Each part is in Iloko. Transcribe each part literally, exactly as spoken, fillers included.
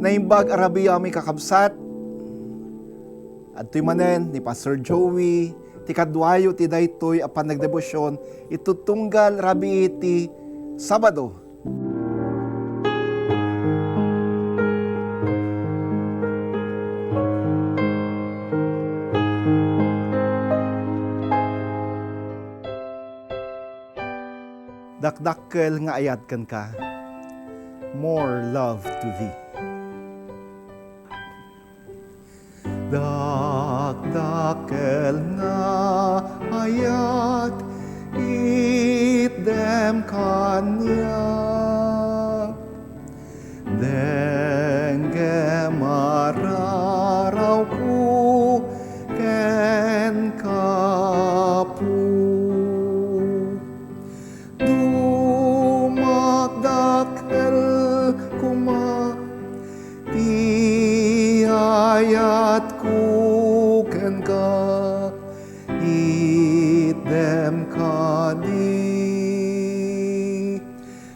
Naimbag a rabiiami, kakabsat. Adtoy manen ni Pastor Joey, ti kaduayo ti daytoy a panagdebosyon, itutunggal rabii ti Sabado. Dakdakkel nga ayat kenka. More love to thee. Dakdakkel nga ayat, itdem kaniak. Denggem a rarawko kenka, Apo. Dumakdakkel koma ti ayatko kenka, itdem kadi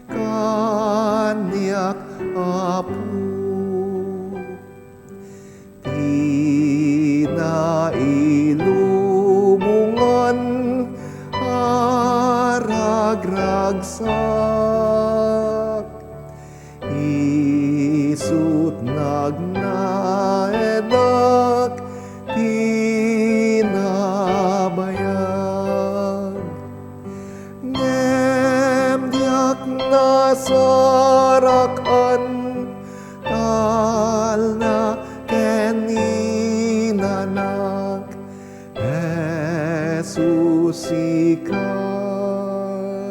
kaniak, Apo. Ti nailubongan a ragragsak, isut' nagnaedak ti nabayag. Ngem diak nasarakan, talna ken inanak, Jesus, sika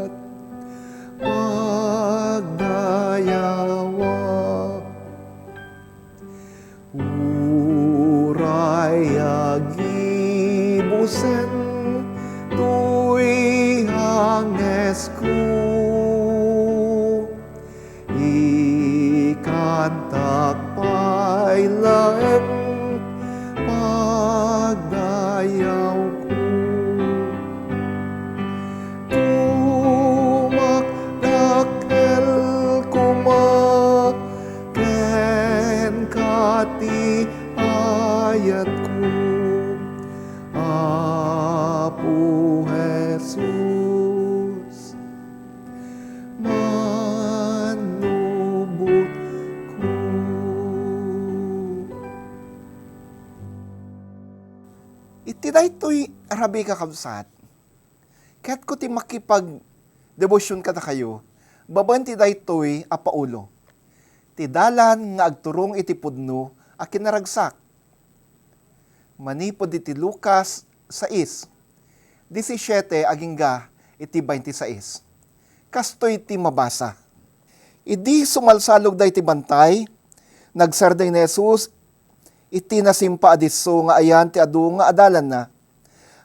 ti pagdayawak. Uray agibusen toy angesko, ikantak pay laeng pagdayawko. Dumakdakkel koma kenka ti ayatko, Apo Jesus, Manlubotko. Iti daytoy a rabii, kakabsat, kayatko ti makipagdebosion kadakayo babaen ti daytoy a paulo, ti dalan nga agturong iti pudno a kinaragsak. Manipud iti Lucas sais, disisiete agingga iti baintisais. Kastoy ti mabasa. Idi sumalsalogda iti bantay, nagsardeng ni Jesus iti nasimpa a disso nga ayan ti adu nga adalanna.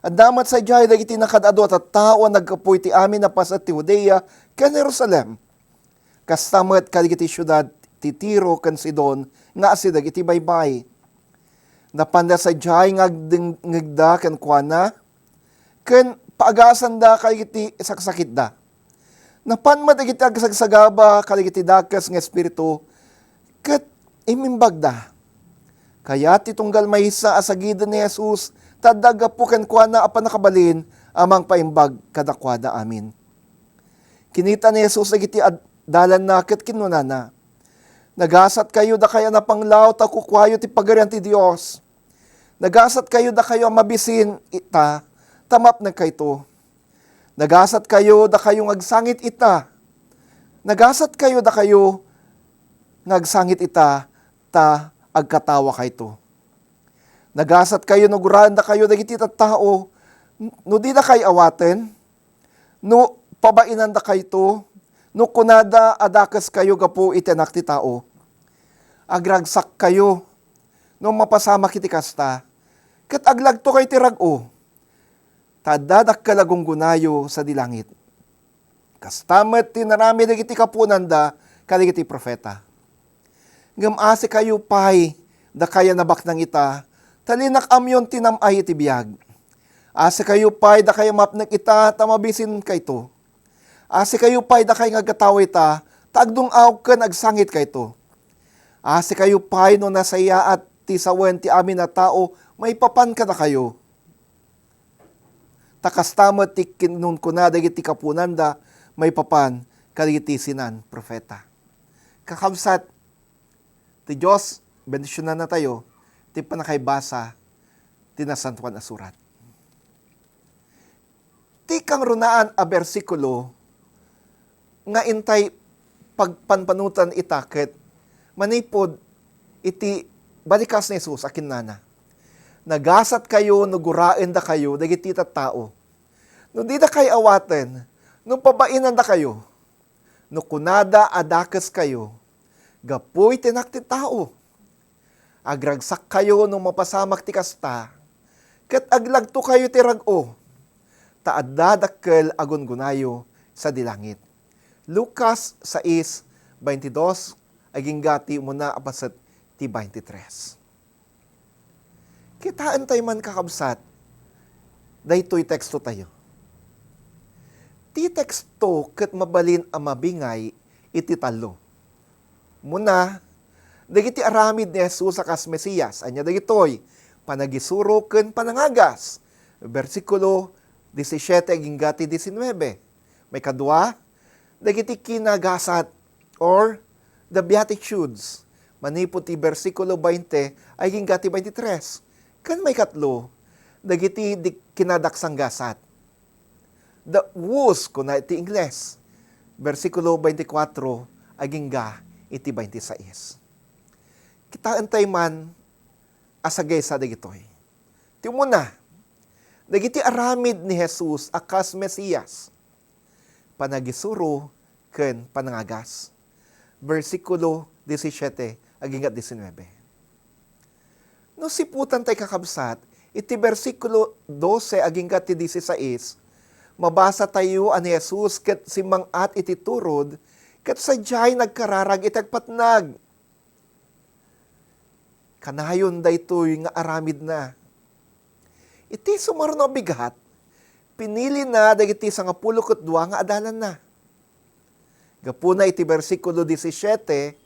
Adda met sadiay dagiti nakaad-adu a tattao a naggapu iti amin a paset ti Judea ken Jerusalem. Kasta met kadagiti siudad ti Tiro ken Sidon nga asideg iti baybay. Napanda sadiay nga agdengngegda kenkuana, ken paagasanda kadagiti saksakitda. Napan met dagiti agsagsagaba kadagiti dakes nga espiritu, ket imimbagda. Kayat ti tunggal maysa a sagiden ni Jesus ta adda aggapu kenkuana a pannakabalin a mangpaimbag kadakuada amin. Kinita ni Jesus dagiti ad-, dalanna ket kinunana, "Nagasatkayo, dakayo a napanglaw, ta kukuayo ti Pagarian ti Dios. Nagasatkayo, dakayo a mabisin ita, ta mapnekayto. Nagasatkayo, dakayo nga agsangit ita. Nagasatkayo, dakayo nga agsangit ita, ta agkatawakayto. Nagasatkayo no guraendakayo dagiti tattao, no didakay awaten, no pabainandakayto, no kunada a dakeskayo gapu iti Anak ti Tao. Agragsakkayo no mapasamak iti kasta, ket aglagtokayo ti rag-o, ta adda dakkel a gunggonayo sadi langit." Kasta met ti inaramid dagiti kapuonanda kadagiti profeta. Ngem asikayo pay, dakay a nabaknang ita, ta linak-amyon ti nam-ay iti biag. Asikayo pay, dakay a mapnek ita, ta mabisinkayto. Asikayo pay, dakay nga agkatawa ita, ta agdung-aw ken agsangitkayto. A, sikayo pay no nasayaat ti sawen ti amin a tao maipapan kadakayo. Ta kasta met ti kinunkuna dagiti kapunanda maipapan kadagiti sinan-profeta. Kakabsat, ti Dios, bendisionannatayo ti pannakaibasa ti Nasantoan a Surat. Ti kangrunaan a bersikulo nga intay pagpanpanutan ita ket manipud iti balikas ni Jesus a kinunana, "Nagasatkayo no guraendakayo dagiti tattao. No didakayo awaten, no pabainandakayo, no kunada a dakeskayo, gapu iti Anak ti Tao. Agragsakkayo no mapasamak ti kasta, ket aglagtokayo ti rag-o, ta adda dakkel a gunggonayo sadi langit." Lucas sais, baintidos, agingga ti umuna a paset ti baintitres. Kitaentayo man, kakabsat, daytoy tekstotayo. Ti teksto ket mabalin a mabingay iti tallo. Umuna, dagiti aramid ni Jesus a kas Mesias. Ania dagitoy? Panagisuro ken panangagas. Bersikulo disisiete agingga ti disinuebe. Maikadua, dagiti kinagasat or the Beatitudes. Manipud ti bersikulo bainte agingga ti baintitres. Ken maikatlo, dagiti di kinadaksanggasat. The woes, kuna iti Ingles, bersikulo baintikwatro agingga iti baintisais. Kitaentay man a sagaysa dagitoy. Ti umuna, dagiti aramid ni Jesus a kas Mesias, panagisuro ken panangagas. Bersikulo disisiete agingga disinuebe. No siputantay, kakabsat, iti bersikulo dose agingga ti disisais, mabasatayo a ni Jesus ket simmang-at iti turod ket sadiay nagkararag iti agpatnag. Kanayon daytoy nga aramidna. Iti sumaruno a bigat, pinilina dagiti sangapulo ket dua nga adalanna. Gapuna iti bersikulo disisiete,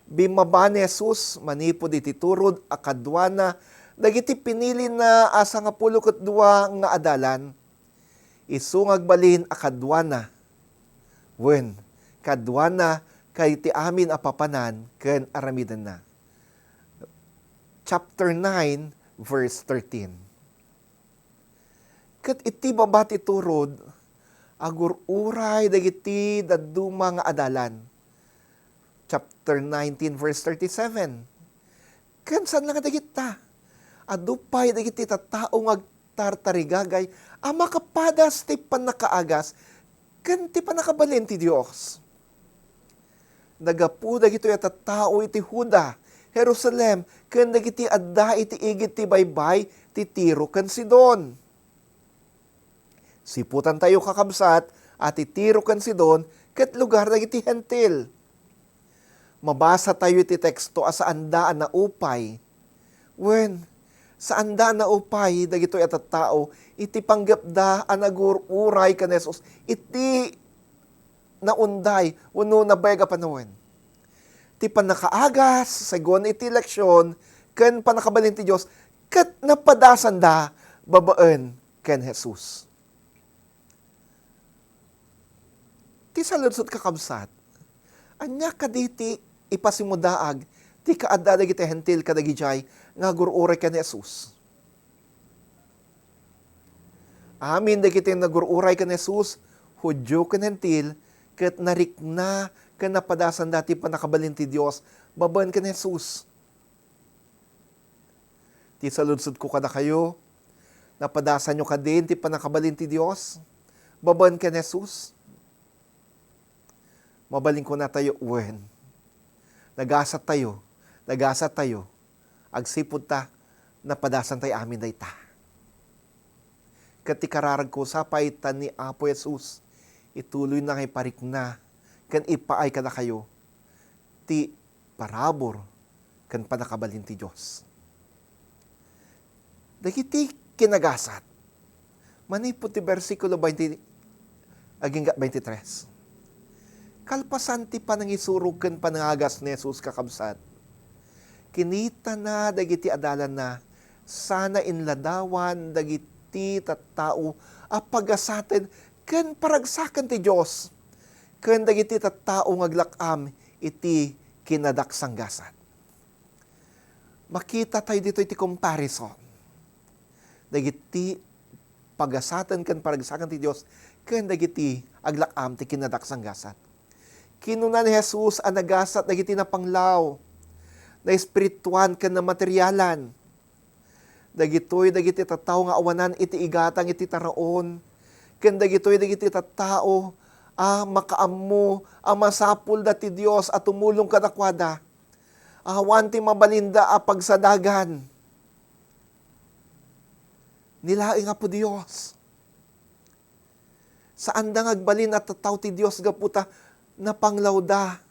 bimmaba ni Jesus manipud iti turod a kaduana dagiti pinilina a sangapulo ket dua nga adalan. Isu nga agbalin a kaduana, wen, kaduana kadagiti amin a papanan ken aramidenna. Chapter nine, verse thirteen. Ket iti baba ti turod, agur-uray dagiti dadduma nga adalan. Chapter nineteen, verse thirty-seven. Ken saan la nga dagita, adu pay dagiti tattao nga agtartarigagay a makapadas ti pannakaagas ken ti pannakabalin ti Dios. Naggapu dagitoy a tattao iti Juda, Jerusalem, ken dagiti adda iti igid ti baybay ti Tiro ken Sidon. Siputantayo, kakabsat, a ti Tiro ken Sidon ket lugar dagiti Hentil. Mabasatayo iti teksto a saanda a naupay. Wen, saanda a naupay dagitoy a tattao iti panggepda a nagur-uray ken Jesus iti naunday wenno nabayag a panawen. Ti pannakaagas, segun iti leksion ken pannakabalin ti Dios, ket napadasanda babaen ken Jesus. Ti saludsod, kakabsat, ania kadi ti ipasimudaag ti kaadda dagiti Hentil kadagidiay nga agur-uray ken ni Jesus? Amin dagiti nagur-uray ken ni Jesus, Judio ken Hentil, ket narikna ken napadasanda ti pannakabalin ti Dios babaen ken ni Jesus. Ti saludsodko kadakayo, napadasanyo kadin ti pannakabalin ti Dios babaen ken Jesus? Mabalin kunatayo, wen. Nagasattayo, nagasattayo, agsipud ta napadasantay amin dayta. Ket ti kararagko, sapay ta ni Apo Jesus, ituloyna nga iparikna ken ipaay kadakayo ti parabur ken pannakabalin ti Dios. Dagiti kinagasat, manipud ti bersikulo twenty agingga twenty-three. Kalpasan ti panangisuro ken panangagas ni Jesus, kakabsat, Kinitana dagiti adalanna, sana inladawan dagiti tattao a pagasaten ken paragsaken ti Dios, ken dagiti tattao nga aglak-am iti kinadaksanggasat. Makita tayo ditoy ti comparison. Dagiti pagasaten ken paragsaken ti Dios ken dagiti aglak-am ti kinadaksanggasat. Kinuna ni Jesus a nagasat dagiti napanglaw, naespirituan ken namaterialan. Dagitoy dagiti tattao nga awanan iti igatang iti taraon, ken dagitoy dagiti tattao a makaammo a masapulda ti Dios a tumulong kadakuada. Awan ti mabalinda a pagsadagan. Ni laeng Apo Dios. Saanda nga agbalin a tattao ti Dios gapu ta napanglawda,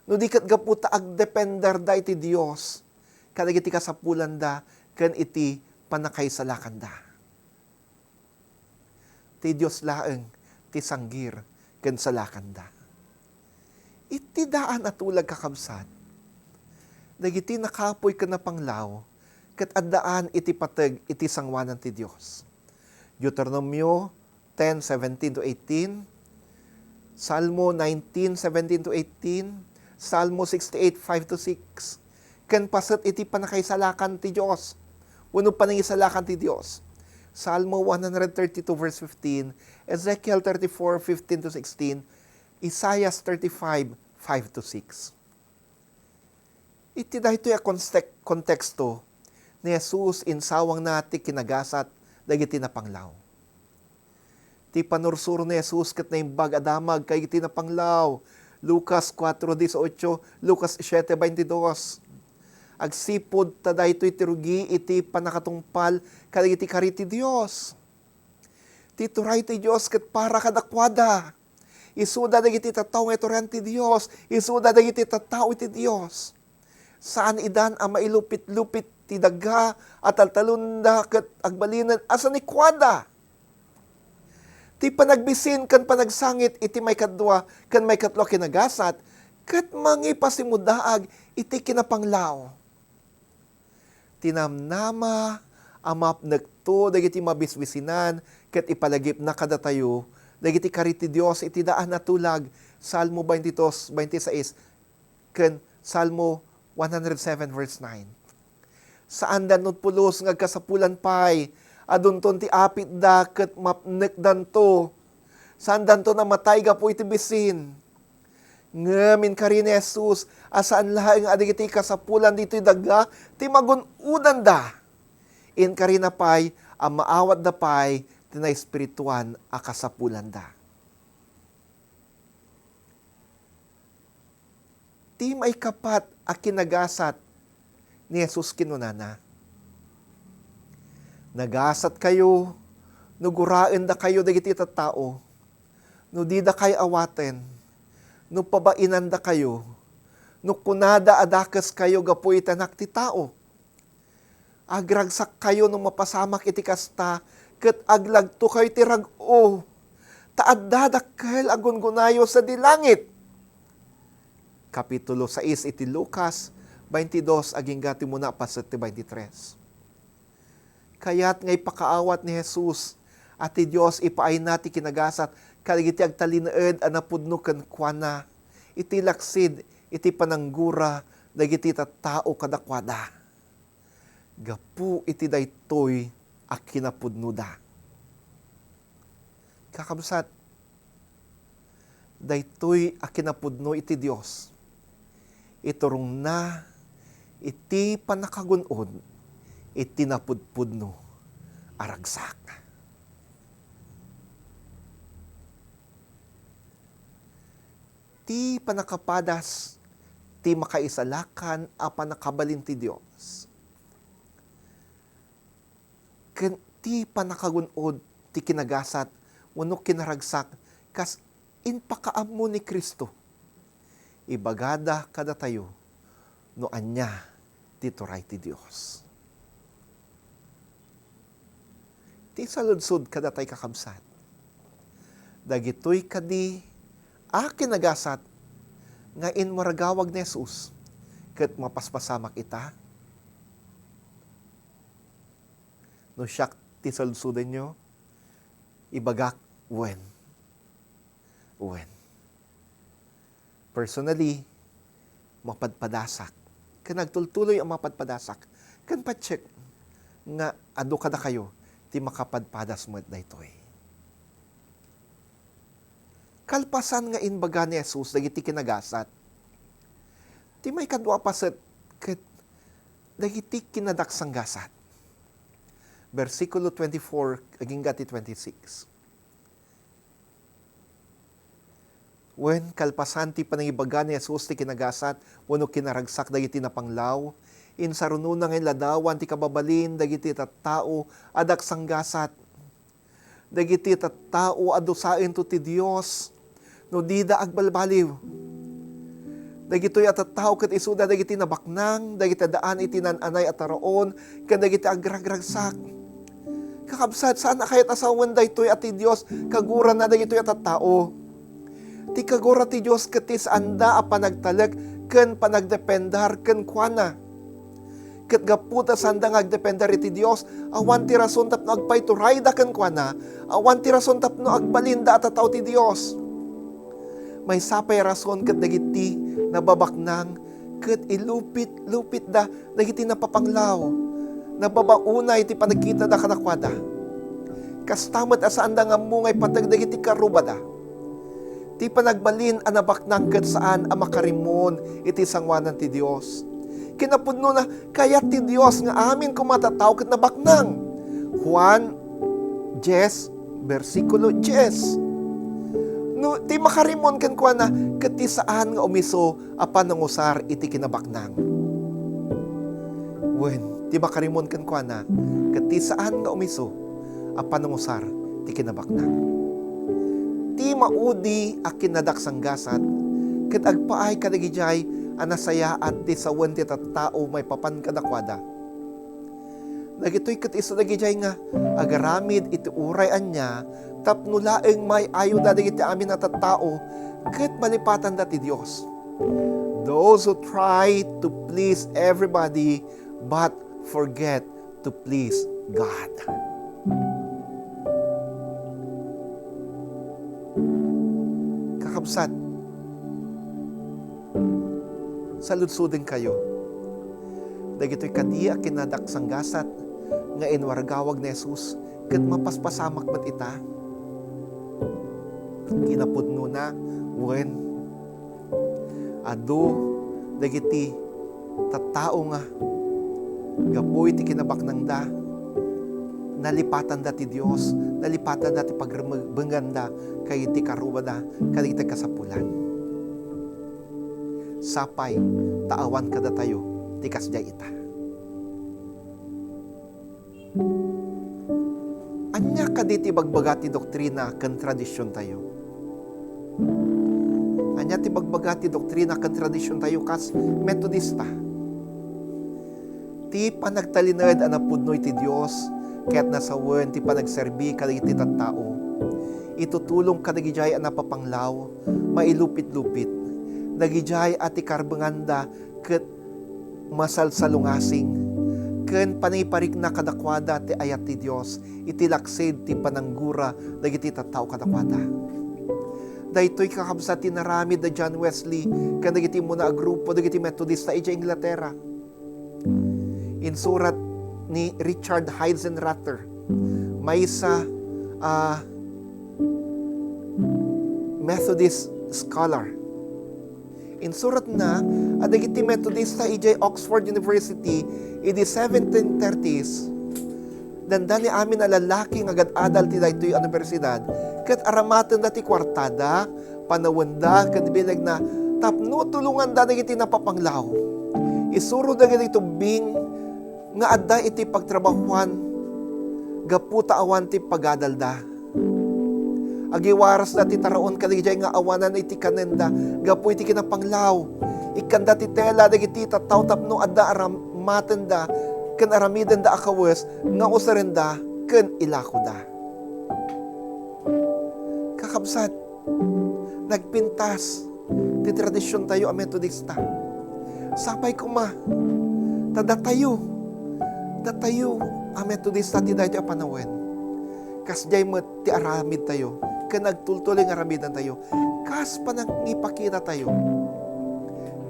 no di ket gapu ta agdependerda iti Dios kadagiti kasapulanda ken iti pannakaisalakanda. Ti Dios laeng ti sanggir ken salakanda. Iti daan a tulag, kakabsat, dagiti nakapuy ken napanglaw ket addaan iti pateg iti sangoanan ti Dios. Deuteronomio ten seventeen to eighteen, Salmo nineteen seventeen to eighteen, Salmo sixty-eight five to six, ken paset iti pannakaisalakan ti Dios wenno panangisalakan ti Dios. Salmo one hundred thirty-two verse fifteen, Ezekiel thirty-four fifteen to sixteen, Isaias thirty-five five to six. Iti daytoy a konstek-, konteksto, ni Jesus insawangna ti kinagasat dagiti napanglaw. Ti panursuro ni Jesus ket naimbag a damag kadagiti napanglaw. Lucas cuatro dieciocho, Lucas siete veintidós. Agsipud ta daytoy ti rugi iti pannakatungpal kadagiti kari ti Dios. Ti turay ti Dios ket para kadakuada. Isuda dagiti tattao nga iturayan ti Dios. Isuda dagiti tattao iti Dios. Saan idan a mailupit-lupit ti daga a taltalonda ket agbalinen a sanikuada. Ti panagbisin ken panagsangit iti maikadua ken maikatlo a kinagasat ket mangipasimudaag iti kinapanglaw. Tinamnama a mapnekto dagiti mabisbisinan ket ipalagipna kadatayo dagiti kari ti Dios iti daan a tulag, Salmo twenty-two, twenty-six, ken Salmo one hundred seven verse nine. Saandanto pulos nga agkasapulan pay, adunton ti apitda ket mapnekdanto. Saandanto a matay gapu iti bisin. Ngem inkari ni Jesus a saan laeng a dagiti kasapulan ditoy daga ti magun-odanda. Inkarina pay a maawatda pay ti naespirituan a kasapulanda. Ti maikapat a kinagasat ni Jesus kinunana, "Nagasatkayo no guraendakayo dagiti tattao, no didakay awaten, no pabainandakayo, no kunada a dakeskayo gapu iti Anak ti Tao." Agragsakkayo no mapasamak iti kasta, ket aglagtokayo ti rag-o, ta adda dakkel a gunggonayo sadi langit. Kapitulo sais iti Lucas, twenty-dos agingga ti umuna paset ti twenty-tres. Kayat nga ipakaawat ni Jesus a ti Dios ipaayna ti kinagasat kadagiti agtalinaed a napudno kenkuana iti laksid iti pananggura dagiti tattao kadakuada. Gapu iti daytoy a kinapudnoda. Kakabsat, daytoy a kinapudno iti Dios, iturongna iti pannakagun-od iti napudpudno a ragsak. Ti pannakapadas ti makaisalakan a pannakabalin ti Dios. Ken ti pannakagun-od ti kinagasat wenno kinaragsak kas impakaammo ni Cristo. Ibagada kadatayo no ania ti turay ti Dios. Ti saludsod kadatayo, kakabsat, dagitoy kadi a kinagasat nga inmaragawag ni Jesus ket mapaspasamak ita? No siak ti saludsodenyo, ibagak, wen. Wen. Personally, mapadpadasak. Ken agtultuloy a mapadpadasak. Ken patiek nga adu kadakayo ti makapadpadas met daytoy. Kalpasan nga imbaga ni Jesus dagiti kinagasat, ti maikadua paset ket dagiti kinadaksanggasat. Bersikulo twenty-four agingga ti twenty-six. Wen, kalpasan ti panangibaga ni Jesus ti kinagasat wenno kinaragsak dagiti napanglaw, insarunona nga inladawan ti kababalin dagiti tattao a daksanggasat. Dagiti tattao a dusaento ti Dios no dida agbalbaliw. Dagitoy a tattao ket isuda dagiti nabaknang, dagiti addaan iti naan-anay a taraon, ken dagiti agragragsak. Kakabsat, saan a kayat a sawen daytoy a ti Dios kagurana dagitoy a tattao. Ti kagura ti Dios ket ti saanda a panagtalek ken panagdependar kenkuana. Ket gapu ta saanda nga agdepender iti Dios, awan ti rason tapno agpaiturayda kenkuana, awan ti rason tapno agbalinda a tattao ti Dios. Maysa pay a rason ket dagiti nababaknang ket ilupit-lupitda dagiti napapanglaw. Nababaonay ti panagkitada kadakuada. Kasta met a saanda nga ammo nga ipateg dagiti karrubada. Ti panagbalin a nabaknang ket saan a makarimon iti sangoanan ti Dios. Kinapudnona, kayat ti Dios nga amin koma a tattao ket nabaknang. Juan dies, bersikulo dies. No, ti makarimon kenkuana ket ti saan nga umiso a panangusar iti kinabaknang. Wen, ti makarimon kenkuana ket ti saan nga umiso a panangusar ti kinabaknang. Ti maudi a kinadaksanggasat ket agpaay kadagidiay a nasayaat ti sawen ti tattao maipapan kadakuada. Dagitoy ket isu dagidiay nga agaramid iti uray ania tapno laeng maay-ayoda dagiti amin a tattao ket malipatanda ti Dios. Those who try to please everybody but forget to please God. Kakabsat, saludsodenkayo. Dagitoy kadi a kinadaksanggasat nga inwaragawag ni Jesus ket mapaspasamak met ita. Kinapudnona, wen, adu dagiti tattao nga gapu iti kinabaknangda, nalipatanda ti Dios, nalipatanda ti pagrebbenganda kadagiti karrubada, kadagiti kasapulan. Sapay ta awan kadatayo ti kasdiay ita. Ania kadi ti ibagbaga ti doktrina ken tradisiontayo? Ania ti ibagbaga ti doktrina ken tradisiontayo kas Metodista? Ti panagtalinaed a napudno iti Dios ket nasawen ti panagserbi kadagiti tattao. Itutulong kadagidiay a napapanglaw, mailupit-lupit. Dagidiay a ti karbenganda ket masalsalungasing ken panangiparikna kadakuada ti ayat ti Dios iti laksid ti pananggura dagiti tattao kadakuada. Daytoy kakabsat ti inaramid da John Wesley ken dagiti immuna a grupo dagiti Metodista idiay Inglaterra. Insurat ni Richard Heitzenrater, maysa a Methodist scholar. Insuratna a dagiti Metodista idiay Oxford University idi seventeen thirties, dandani amin a lallaki nga agad-adal ti daytoy a universidad, ket aramatenda ti kuartada, panawenda, ken bilegna tapno tulonganda dagiti napapanglaw. Isuroda dagiti tubbing nga adda iti pagtrabahuan gapu ta awan ti pagadalda. Agiwarasda ti taraon kadagidiay nga awanan iti kanenda gapu iti kinapanglaw. Ikkanda ti tela dagiti tattao tapno adda aramatenda ken aramidenda a kawes nga usarenda ken ilakoda. Kakabsat, nagpintas ti tradisiontayo a Metodista. Sapay koma, ta datayo, datayo A Metodista ti daytoy a panawen. Kasdiay met ti aramidtayo, ken agtultuloy nga aramidantayo, kas panangipakitatayo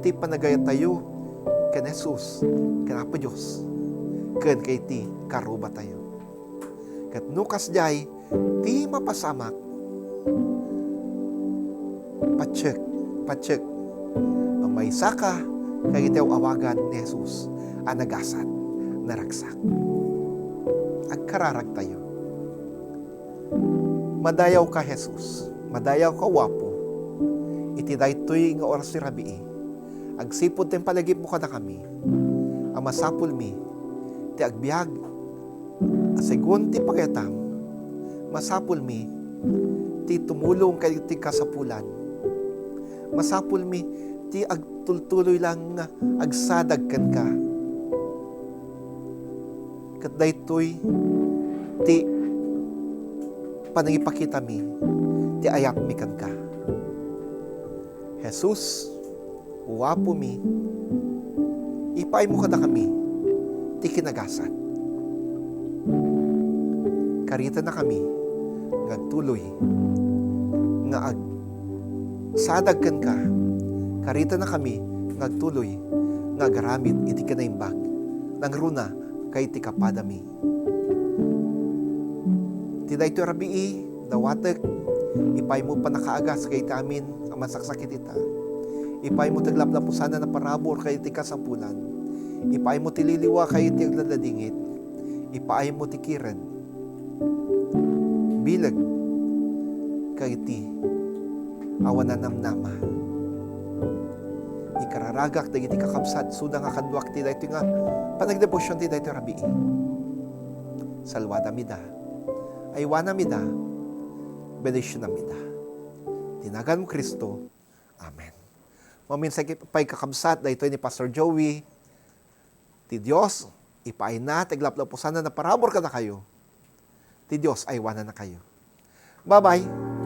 ti panagayatayo ken Jesus, ken Apo Dios, ken kay ti karubatayo. Ket no kasdiay ti mapasamak, patsek, patsek, maysaka kay iti aw-awagan ni Jesus a nagasat, naragsak. Agkararagtayo. Madayawka, Jesus. Madayawka, Apo. Iti daytoy nga oras ti rabii, agsipud ti impalagipmo kadakami a masapulmi ti agbiag a segun ti pagayatam, masapulmi ti tumulong kay ti kasapulan. Masapulmi ti agtultuloy lang nga agsadag kenka. Ket daytoy ti panangipakitami ti ayatmi kenka. Jesus, Apomi, ipaaymo kadakami ti kinagasat. Karitannakami nga agtuloy nga agsadag kenka. Karitannakami nga agtuloy nga agaramid iti kinaimbag nangruna kay ti kapadami. Ti daytoy rabii, dawatek, ipaaymo pannakaagas kay iti amin a masaksakit ita. Ipaaymo ti aglaplapusanan a parabur kay iti kasapulan. Ipaaymo ti liliwa kay iti agladladingit. Ipaaymo ti kired, bileg, kay iti awan a namnama. Ikararagak dagiti kakabsat, suna nga kaduak ti daytoy nga panagdebosion ti daytoy rabii. Salwadam ida. Aywanam ida. Bendisionam ida. Ti naganmo Cristo. Amen. Maminsan pay kakabsat, daytoy ni Pastor Joey. Ti Dios, ipaayna ti aglaplapusanan a parabur kadakayo. Ti Dios, aywanannakayo. Bye-bye.